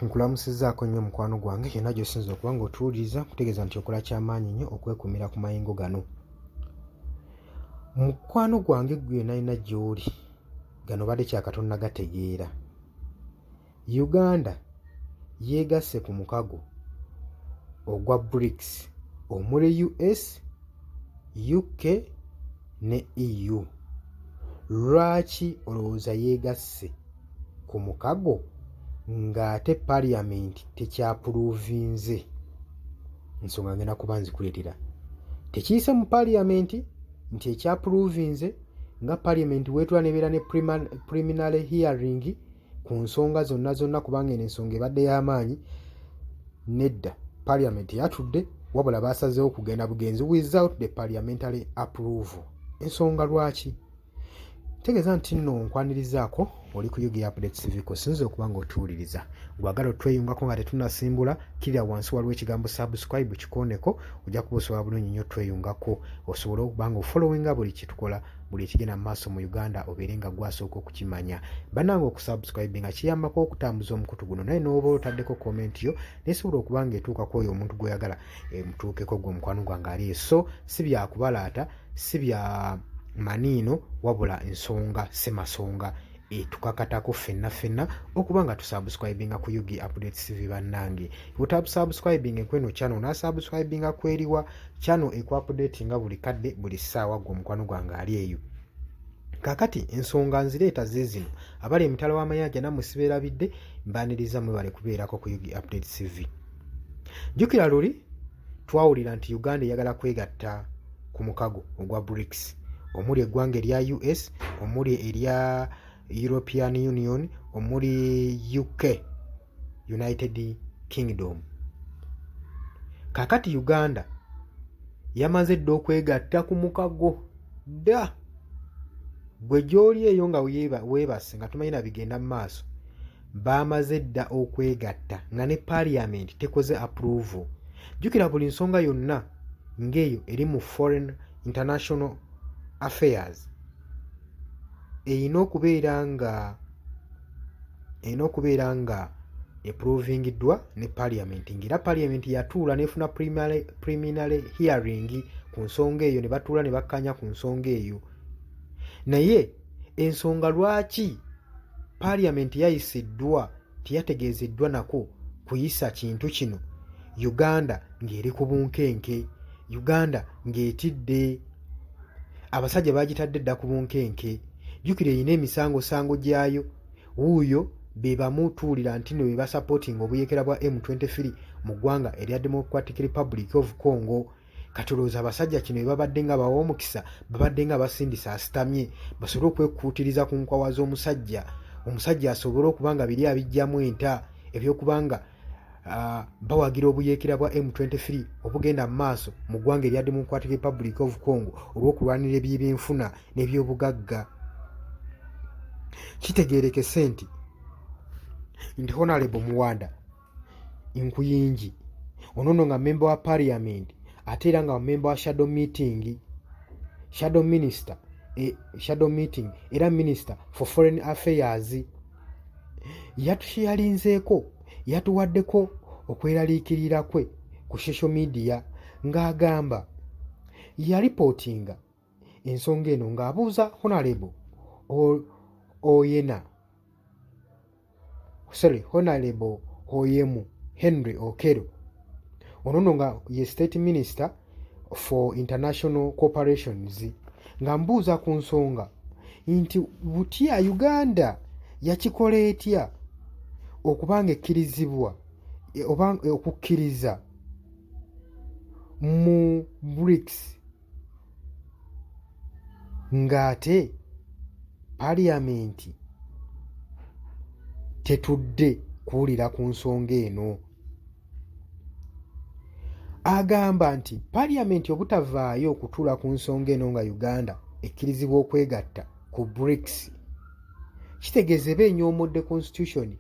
Nkulamusizzaako nnyo mukwano gwange yonna gy'osinza okuba ng'otuwuliriza, nkutegeeza nti okola kyamaanyi nnyo okwekuumira ku mayengo gano. Mukwano gwange ggwe yonna yonna gy'oli, gano obadde kyakatonda gategeera. Uganda yeegasse ku mukago ogwa BRICS omuli US, UK ne EU. Lwaki olowooza yeegasse ku mukago ng'ate parliament tekyapuluuvinze? Ensonga ngenda kuba nzikuleetera. Tekiyise mu parliament nti ekyapuluuvinze nga parliament weetula nebeera ne preliminary hearing ku nsonga zonna zonna, kubanga eno ensonga ebadde y'amaanyi. Nedda, parliament yatudde, wabula baasazeewo kugenda bugenzi without the parliamentary approval. Ensonga lwaki? Tegeeza nti nno nkwanirizaako oli ku UG Updates TV kosinza okuba nga otuwuliriza. Gwagala otweyungako nga tetunasimbula, kirira wansi waliwo ekigambo subscribe, kikooneko, ojja kuba osobola bulungi nnyo otweyungako osobole okuba nga ofollowinga buli kyetukola, buli ekigenda mu maaso mu Uganda, obeere nga gwasooka okukimanya. Bannange, okusubscribinga kiyambako okutambuza omukutu guno, naye n'oba otaddeko comment yo nesobola okuba nga etuuka ku oyo omuntu gw'oyagala emutuukeko, gwe omukwano gwange ali. So si byakubalaata, si bya maniino, wabula nsonga semasonga etukakatako ffenna ffenna okuba nga tusubscribinga ku UG Updates TV. Bannange, otabsubscribing kweno channel, nasubscribinga kweriwa channel ekuupdatinga buli kadde, buli ssaawa, gwe omukwano gwange ali eyo. Kakati ensonga nzireeta ze zino. Abali emitala w'amayanja nammwe sibeerabidde, mbaniriza, mwebale kubeerako ku UG Updates TV. Jjukira luli twawulira nti Uganda eyagala kwegatta ku mukago ogwa BRICS omuli eggwanga erya US, omuli erya European Union, omuli UK, United Kingdom. Kakati Uganda yamaze dda okwegatta ku mukago dda. Gwe gy'oli eyo nga weebase nga tumanyi na bigenda mu maaso, baamaze dda okwegatta nga ne parliament tekoze approval. Jjukira buli nsonga yonna ng'eyo eri mu foreign international affairs erina okubeera nga approvingiddwa ne parliament, ng'era parliament yatuula n'efuna preliminary hearing ku nsonga eyo, ne batuula ne bakkanya ku nsonga eyo. Naye ensonga lwaki parliament yayisiddwa teyategeezeddwa nako kuyisa kintu kino, Uganda ng'eri ku bunkenke, Uganda ng'etidde, abasajja bagitadde dda ku bunkenke. Jjukira erina emisangosango gyayo. Wuuyo be bamu tuwulira nti no be basupportinga obuyeekera bwa M23 mu ggwanga erya Democratic Republic of Congo. Kati olowooza abasajja kino bwe babadde nga bawa omukisa, babadde nga basindisa asitamye basobole okwekuutiriza ku nkwawa z'omusajja, omusajja asobole okuba nga biri abijjamu enta ebyokuba nga bawagira obuyeekera bwa M23 obugenda mu maaso mu ggwanga erya Democratic Republic of Congo olw'okulwanira ebyebyenfuna n'ebyobugagga. Kitegeerekese nti Honorable Muwanda Nkuyingi ono nno nga member wa parliament, ate era nga member wa shadow meeting, shadow minister, shadow meeting, era minister for foreign affairs, yatusharinzeeko, yatuwaddeko okweraliikirira kwe ku social media ng'agamba yalipootinga ensonga eno ng'abuuza Honorable Oyena, sorry, Honorable Oyemu Henry Okello, ono nno nga ye state minister for international cooperations, nga mbuuza ku nsonga nti butya Uganda yakikola etya okuba nga ekkirizibwa oba okukkiriza mu BRICS ng'ate parliament tetudde kuwulira ku nsonga eno. Agamba nti parliament obutavaayo okutuula ku nsonga eno nga Uganda ekkirizibwa okwegatta ku BRICS, kitegeeza eba enyoomodde constitution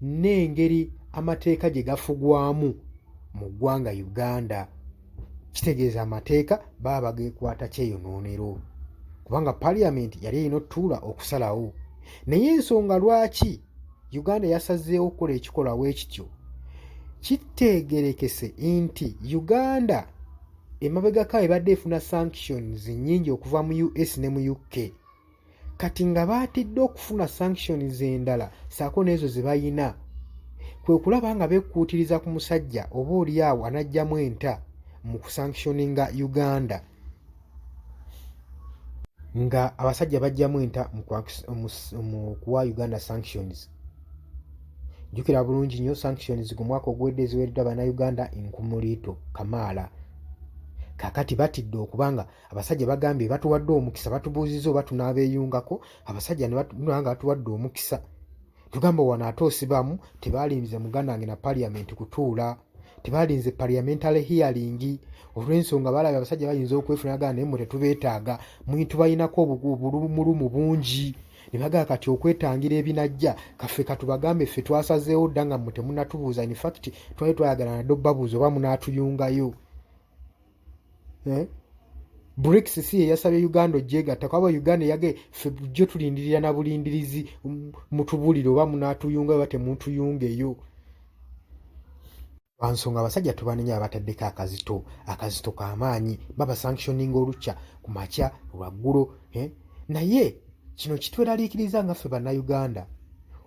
n'engeri amateeka gye gafugwamu mu ggwanga Uganda. Kitegeeza amateeka baba bageekwata kyeyonoonero, kubanga parliament yali erina otutuula okusalawo. Naye ensonga lwaki Uganda yasazeewo okukola ekikolwa bwekityo kitegerekese nti Uganda emabegako ebadde efuna sanctions nnyingi okuva mu US ne mu UK. Kati nga baatidde okufuna sanctions endala saako n'ezo ze bayina, kwe kulaba nga beekuutiriza ku musajja oba oli awo anajjamu enta mu kusanctioninga Uganda. Nga abasajja bajjamu enta mu kuwa Uganda sanctions. Jjukira bulungi nnyo sanctions ku mwaka oguwedde eziweereddwa Bannayuganda enkumuliito kamaala. Kaakati batidde okubanga abasajja bagambye batuwadde omukisa, batubuuzizza oba tunaabeeyungako, abasajja ne nga batuwadde omukisa. Tugamba wano ate osibamu, tebalinze muganda wange na parliament kutuula, tebalinze parliamentary hearing olw'ensonga balabye abasajja bayinza okwefuna gana naye mwe tetubeetaaga, tubalinako obulumulumu bungi. Ne bagamba kati okwetangira ebinajja kaffe katubagambe ffe twasazeewo dda nga mmwe temunnatubuuza, in fact twali twayagala nadde obbabuuza oba munaatuyungayo. Eh? BRICS si ye yasabye Uganda ogyegatta kuba Uganda eyage ffe bulijjo tulindirira na bulindirizi mutubuulire oba munaatuyunga oba temutuyungeyo. Lwa nsonga abasajja tubanenya abataddeko akazito, akazito k'amaanyi, baba sanctioning olukya ku makya lwaggulo. Eh? Naye kino kitweraliikiriza nga ffe Bannayuganda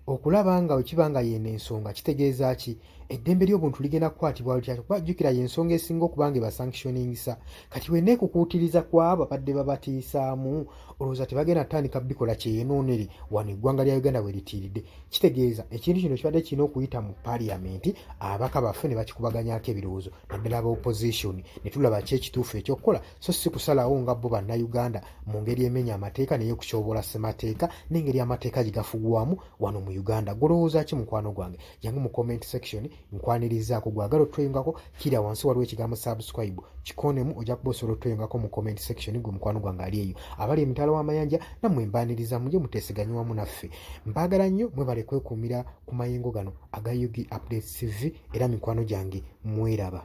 okulaba nga bwe kiba nga y'eno ensonga kitegeeza ki? Eddembe ly'obuntu ligenda kukwatibwa litya? Kuba jjukira y'ensonga esinga okuba nga ebasanctioningisa. Kati we neekukuutiriza ku abo abadde babatiisaamu, olowooza tebagenda kutandika bikola kyeyenoonere wano eggwanga lya Uganda we litiiridde? Kitegeeza ekintu kino kibadde kirina okuyita mu parliament, ababaka baffe ne bakikubaganyaako ebirowoozo, naddala aba opposition, ne tulaba ki ekituufu eky'okukola, so si kusalawo nga bo Bannayuganda mu ngeri emenya amateeka n'ey'okutyoboola ssemateeka n'engeri amateeka gye gafugwamu wano mu Uganda. Ggwe olowooza ki mukwano gwange? Jangu mu comment section nkwanirizaako. Gwagala otweyungako, kira wansi waliwo ekigambo subscribe, kikoonemu, ojja kuba osobola otweyungako mu comment section. Gwe mukwano gwange ali eyo abali emitala w'amayanja, nammwe mbaaniriza, muje muteeseganye wamu naffe. Mbaagala nnyo, mwebale kwekuumira ku mayengo gano aga UG Updates TV, era mikwano gyange mweraba.